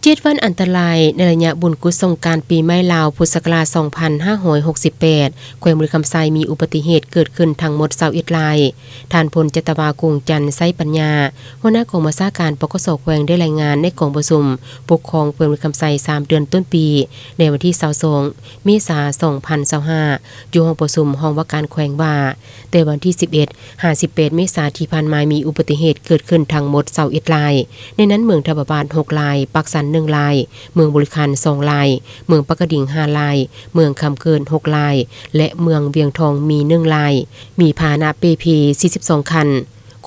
ເຈັດວັນອັນຕະລາຍ ໃນໄລຍະບຸນກຸດສົງການປີໃໝ່ລາວ ພຸດສັກລາຊ ສອງພັນຫ້າຮ້ອຍຫົກສິບແປດ ແຂວງບໍລິຄຳໄຊມີອຸບັດຕິເຫດເກີດຂຶ້ນທັງໝົດ ຊາວເອັດລາຍ. ທ່ານ ພົນຈັດຕະວາ ກົງຈັນ ໄຊປັນຍາ ຫົວໜ້າກອງບັນຊາການ ປກສ ແຂວງ ໄດ້ລາຍງານໃນກອງປະຊຸມປົກຄອງແຂວງບໍລິຄຳໄຊ ສາມເດືອນຕົ້ນປີ ໃນວັນທີຊາວສອງ ເມສາ ສອງພັນຊາວຫ້າ ຢູ່ຫ້ອງປະຊຸມຫ້ອງວ່າການແຂວງວ່າ ແຕ່ວັນທີສິບເອັດ ຫາ ສິບແປດ ເມສາທີ່ຜ່ານມາ ມີອຸບັດຕິເຫດເກີດຂຶ້ນທັງໝົດ ຊາວເອັດລາຍ, ໃນນັ້ນເມືອງທ່າພະບາດ ຫົກລາຍ, ປາກຊັນ ໜຶ່ງລາຍ, ເມືອງບໍລິຄັນ ສອງລາຍ, ເມືອງປາກກະດິງ ຫ້າລາຍ, ເມືອງຄຳເກີດ ຫົກລາຍ ແລະ ເມືອງວຽງທອງ ມີ ໜຶ່ງລາຍ, ມີພາຫະນະເປ່ເພ ສີ່ສິບສອງຄັນ,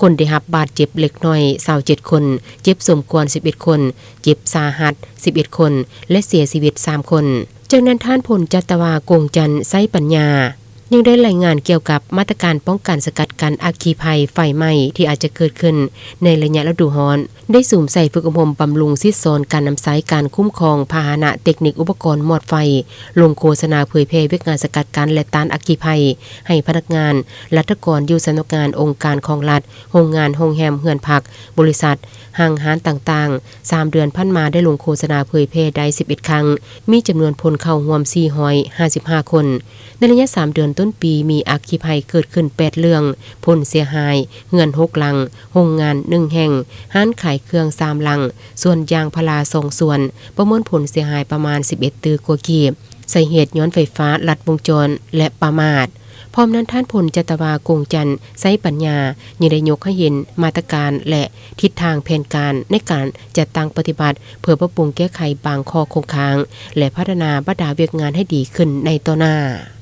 ຄົນໄດ້ຮັບບາດເຈັບເລັກນ້ອຍ ຊາວເຈັດຄົນ, ເຈັບສົມຄວນ ສິບເອັດຄົນ, ເຈັບສາຫັດ ສິບເອັດຄົນ ແລະ ເສຍຊີວິດ ສາມຄົນ. ຈາກນັ້ນ ທ່ານ ພົນຈັດຕະວາ ກົງຈັນ ໄຊປັນຍາ ຍັງໄດ້ລາຍງານກ່ຽວກັບມາດຕະການປ້ອງກັນສະກັດກັ້ນອັກຄີໄພໄຟໄໝ້ທີ່ອາດຈະເກີດຂຶ້ນໃນໄລຍະລະດູຮ້ອນ, ໄດ້ສຸມໃສ່ຝຶກອົບຮົມບຳລຸງສິດສອນການນຳໃຊ້ການຄຸ້ມຄອງພາຫະນະເຕັກນິກອຸປະກອນມອດໄຟ, ລົງໂຄສະນາເຜີຍແຜ່ວຽກງານສະກັດກັ້ນ ແລະ ຕ້ານອັກຄີໄພ ໃຫ້ພະນັກງານ, ລັດຖະກອນຢູ່ສຳນັກງານ, ອົງການຂອງລັດ, ໂຮງງານ, ໂຮງແຮມ, ເຮືອນພັກ, ບໍລິສັດ, ຫ້າງຮ້ານຕ່າງໆ. ສາມເດືອນຜ່ານມາໄດ້ລົງໂຄສະນາເຜີຍແຜ່ໄດ້ສິບເອັດຄັ້ງ, ມີຈຳນວນຄົນເຂົ້າຮ່ວມສີ່ຮ້ອຍຫ້າສິບຫ້າຄົນ. ໃນໄລຍະສາມເດືອນຕົ້ນປີ ມີອັກຄີໄພເກີດຂຶ້ນແປດເລື່ອງ, ຜົນເສຍຫາຍເຮືອນຫົກຫຼັງ, ໂຮງງານໜຶ່ງແຫ່ງ, ຮ້ານຂາຍເຄື່ອງສາມຫຼັງ, ສວນຢາງພາລາສອງສວນ, ປະເມີນຜົນເສຍຫາຍປະມານສິບເອັດຕື້ກວ່າກີບ. ສາເຫດຍ້ອນໄຟຟ້າລັດວົງຈອນ ແລະ ປະໝາດ. ພ້ອມນັ້ນ ທ່ານ ພົນຈັດຕະວາ ກົງຈັນ ໄຊປັນຍາ ຍັງໄດ້ຍົກໃຫ້ເຫັນມາດຕະການ ແລະ ທິດທາງແຜນການໃນການຈັດຕັ້ງປະຕິບັດ ເພື່ອປັບປຸງແກ້ໄຂບາງຂໍ້ຄົງຄ້າງ ແລະ ພັດທະນາບັນດາວຽກງານໃຫ້ດີຂຶ້ນໃນຕໍ່ໜ້າ.